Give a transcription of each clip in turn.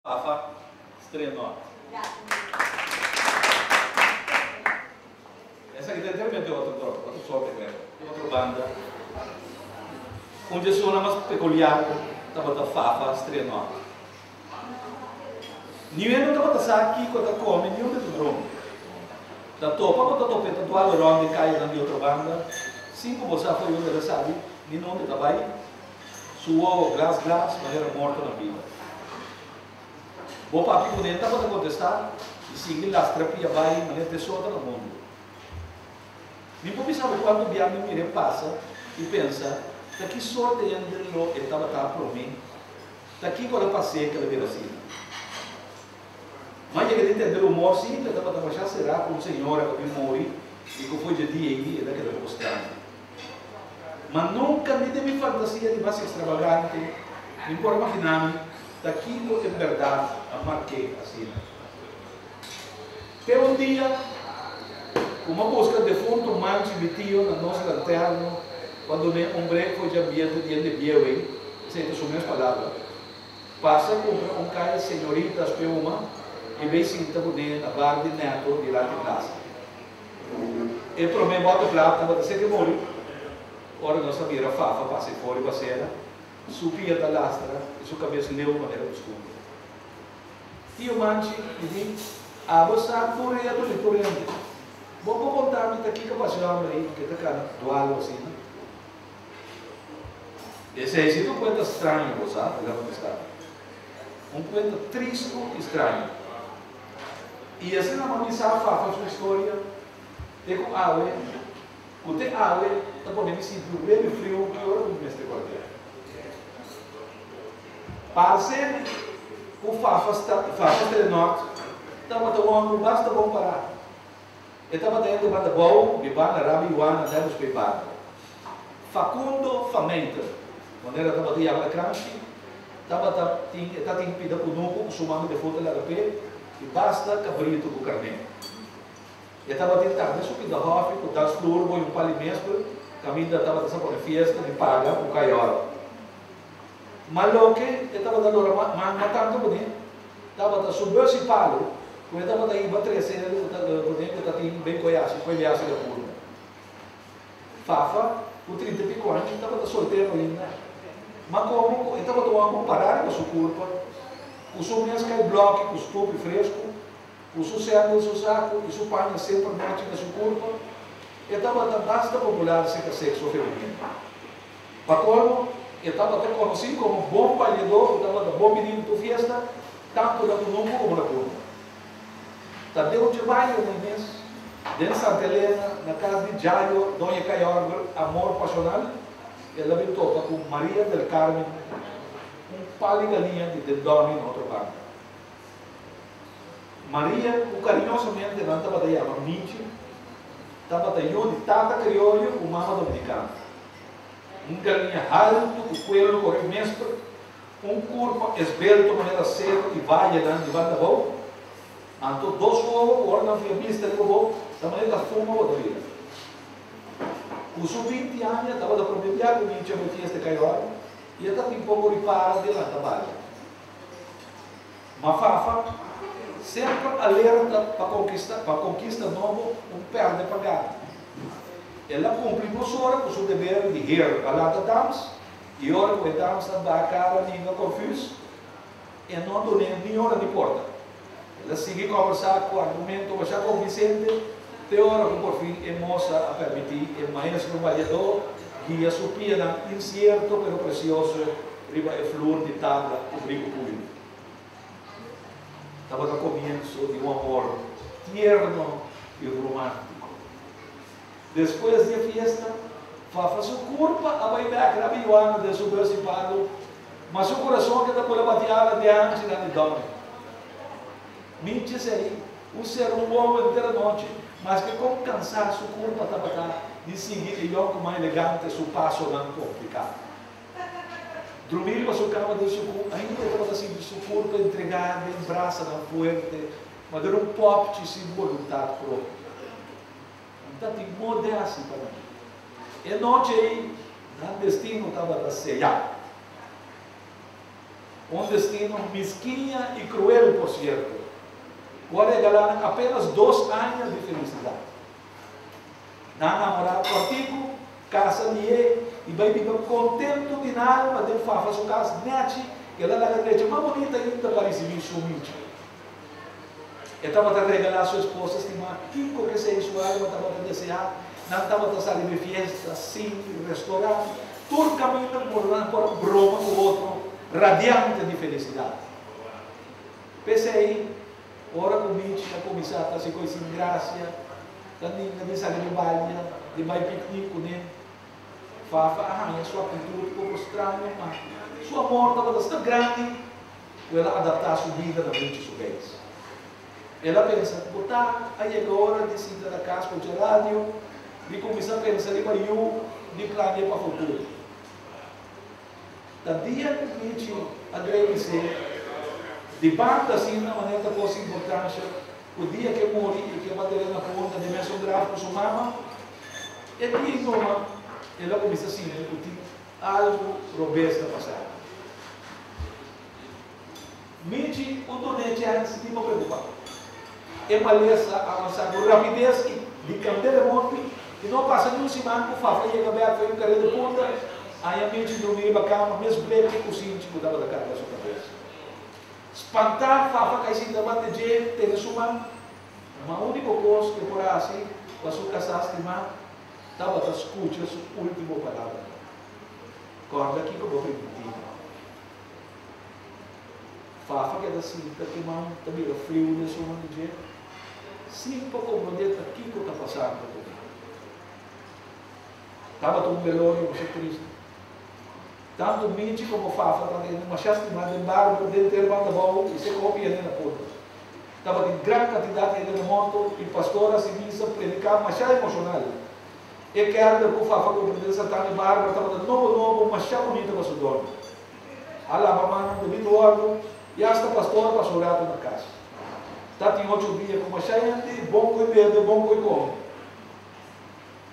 Fafa Strenot. Esaki ta enteramente otro otro sorto di kuenta, di otro banda. Un di e sona mas pekuliar tabata Fafa Strenot. Niun hende no tabata sa kiko ta kome niun di ta drumi. Ta topa ku ta top'é ta dual rònt di kayanan di otro banda sin ku bo sa for unda ta sali ni nunde ta bai. Su wowo glas glas manera morto na bida. Bo papia ku ne tabata kontestá i sigui lastra pia bai manera te sota na mundu. Mi por bisa bo kuantu bia mi mir'é pasa i pensa ta ki sorte hende lo e tabata promé, ta kiko el a pas'é ku el a bira asina. M'a yega di tende rumor sí ku e tabata bashá será ku un señora ku a bin muri i ku for dje dia ei el a keda poko straño. Ma nunka ni den mi fantasia di mas ekstrabagante mi por a maginá mi ta kiko en bèrdat a mark'é asina. Te un dia ku m'a buska defuntu Manchi mi tio na nos lanterno pa dun'é un brek for dje ambiente di hende bieu ei, esei ta su mes palabra, pasa kumpra un kai señoritas p'e uma i bei sinta kuné na bar di Neto dilanti plaza. E promé bòt plat tabata seke muri. Ora nos a mira Fafa pasa e for riba sera, su pia ta lastra i su kabes leu manera kustumber. Tio Manchi, mi di, abo sa tur reto di tur hende. Bo por konta mi ta kiko pasa e hòmber ei ku ta kana dualu asina? Esei si ta un kuenta straño, bo sa, el a kontestá. Un kuenta tristu i straño. I asina mami sa Fafa su historia te ku awe, ku te awe ta pone mi sinti un webe friu ki ora ku mi mester kòrdiá. Parse ku Fafa Fafa Strenort tabata un hòmber basta bon pará. E tabata hende banda bou, bibá na Rabi Juan na Demos Bebado. Facundo Famenter, manera tabata yama e kranchi, tabata tin e ta tin pida kunuku ku su mami defuntu a laga p'e i basta kabritu ku karné. E tabatin tambe su pida hòfi ku dansflur bo i un pal di mesper kaminda tabata sa pone fiesta di paga ku kayòl. Ma loke e tabata lora ma tantu kuné tabata su bus i palu ku e tabata hiba trese ku ta kuné ku ta tin ben koyasi koyasi di apuro. Fafa ku trinta i piko aña tabata soltero ainda, ma komo ku e tabata wou ku pará riba su kurpa, ku su mes kai blòki ku stupi fresku, ku su sèndel su saku i su paña semper nèchi na su kurpa, e tabata basta popular serka sekso femenino. Pa kolmo, e tabata konosí komo bon bailadó ku tabata bon biní na tur fiesta, tantu na Kunuku komo na Punda. Ta den un dje baile na e mes, den Santa Elena, na kas di Jayo, Doña Cayorger, amor pasional, el a bin topa ku Maria del Carmen, un pal di galiña di den dòmi na otro banda. Maria, ku kariñosamente nan tabata yama Michi, tabata yu di tata krioyo ku mama dominikano. Un galiña haltu ku kuelo kore mesper, un kurpa esbelto manera seru i vayenan di banda abou, anto dos wowo ku ora nan fia bista riba bo ta manera ta fuma bo ta bira. Ku su 20 aña tabata promé bia ku Michi a bai fiesta Kaiòri i e tatin poko ripara di lanta balia. Ma Fafa, semper alerta pa konkista pa konkista nobo, un pèrdè pa gana. El a kumpli mesora ku su deber di her pa lanta dams, i ora ku e dams a baha kara ninga konfus, e no a dun'é ni ora ni porta. El a sigui kòmbersá ku argumento bashá konvinsente te ora ku por fin e mosa a permití e maestro baliadó guia su pianan insierto pero presioso riba e flur di tabla kubrí ku puiru. Tabata komienso di un amor tierno i romántiko. Despues di e fiesta, Fafa su kurpa a bai bèk Rabi Juana den su bus di palu, ma su kurason keda bula batiala den hanchinan di dòmi. Michi esei, un ser un wowo henter anochi, maske kon kansá su kurpa tabata di sigui e yònkuman elegante su pasonan kompliká. Drumí riba su kama den sukú, ainda e tabata sinti su kurpa entregá den brasanan fuerte, ma den un pòpchi sin boluntat propio. Nan ta tin morde hasi pa nan. E nochi ei, nan destino tabata seyá. Un destino miskiña i kruel, por sierto, ku a regalá nan apénas 2 aña di felisidat. Nan a namorá kòrtiku, kasa lihé i bai biba kontentu di nan alma den Fafa su kas nèchi, el a laga drecha mas bunita ainda pa risibí su Michi. E tabata regalá su esposa stimá kiko ku esei su alma tabata deseá. Nan tabata sali di fiesta, sine, restorant, tur kaminda por broma ku otro, radiante di felisidat. P'esei, ora ku Michi a kuminsá ta hasi kos sin grasia, ta ninga di sali di balia, di bai piknik kuné, Fafa a haña su aktitut poko straño, ma su amor tabata asina grandi ku el a adaptá su bida na Michi su beis. El a pensa, Bo ta a yega ora di sinta na kas skucha radio, di kuminsá pensa riba yu, di plania pa futuro. Ta dia ku Michi a drei bis'é di banda asina manera ta kos importansha ku dia ku e muri i ku e bateria na punta di mesun graf ku su mama, e dia i numa el a kuminsá sinti ku tin algu robes ta pasá. Michi un dun'é chèns di no preokupá. E malesa a avansá ku rapides i di kandela e morti i no a pasa ni un siman ku Fafa yega bèk for un kareda punta, haña Michi drumí riba kama mes bleke ku sinchi ku tabata karga su kabes. Spantá, Fafa kai sinta banda dje, tene su man. Ma úniko kos ku e por hasi pa su kasá stimá tabata skucha su último palabranan. Kòrda kiko bo primintí. Fafa keda sinta ku man ta bira friu den su man di dje, sin por komprondé ta kiko ta pasando ku mi. Tabata un belorio masha tristu. Tantu Michi komo Fafa tabata hende masha stimá den bario, den ter banda bou i se hopi hende na Punda. Tabatin gran kantidat di hende na morto i pastor a hasi misa prediká masha emoshonal. E kèlder ku Fafa kumpra den Santana Bárbara tabata nobo nobo, masha bunita pa su dòrmi. A laba mannan debido òrdu i asta pastor a pasa un ratu na kas. Tatin 8 dia ku masha hende, bon ku e bebe, bon ku e kome.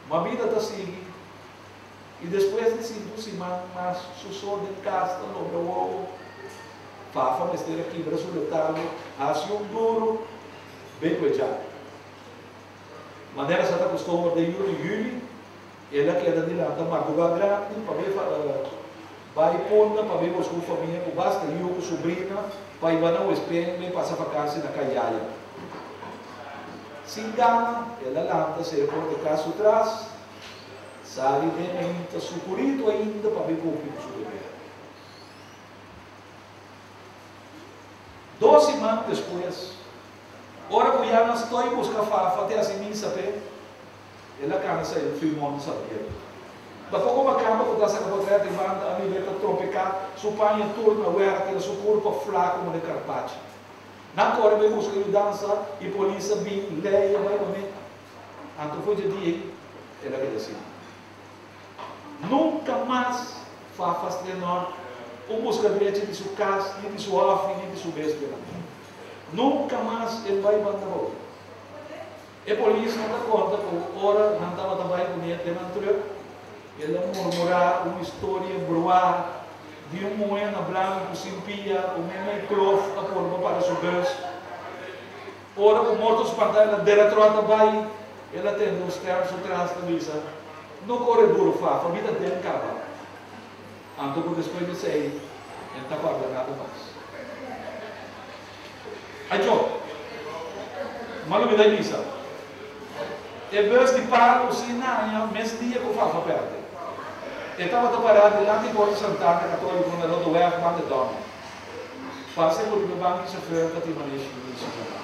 Ma bida ta sigui i despues di 5 siman mas su so den kas ta logra wowo. Fafa mester a kibra su letargo, hasi un duru, bay ku e djabe. Manera sa ta kustumber den yüni yüli, el a keda dilanta mardugá grandi pa bay bai Punda pa bay buska un famia ku basta yu ku subrina pa hiba nan Wespen bay pasa vakansi na Kayaya. Sin gana, el a lanta sera por di kas su tras, sali den ainta sukurito ainda pa bay kumpli ku su deber. 2 siman despues, ora ku ya nan stoi buska Fafa te hasi misa p'e, el a kana sai den Fremont San Diego. Da poko makamba ku ta saka potrèt di banda a mir'é ta trompeká, su paña tur na wèrtela, su kurpa flaku manera karpachi. Nan kore bai buska yudansa i polis a bin lei a bai kuné. Anto for dje dia ei el a keda sin. Nunka mas Fafa Strenor un buska drechi di su kas, ni di su hòfi, ni di su bestianan. Nunka mas el bai banda bou. E polis nan ta konta ku ora nan tabata bai kuné den nan trùk, el a murmurá un historia bruá di un muhé na blanku sin pia ku meimei klof a purba para su bùs. Ora ku morto spantá el a dera tròt a bai, el a tende un stèm su tras ta bisa, No kore duru, Fafa, mi ta den kaba. Anto ku despues di esei e no ta kòrda nada mas. Ajo, m'a lubidá di bisa, e bus di palu sin aña mes dia ku Fafa pèrdè. E tabata pará dilanti porta Santana Katóliko na Rodeweg banda Dòmi. Parse ku riba banki shofèr ta tin maneshi di señora.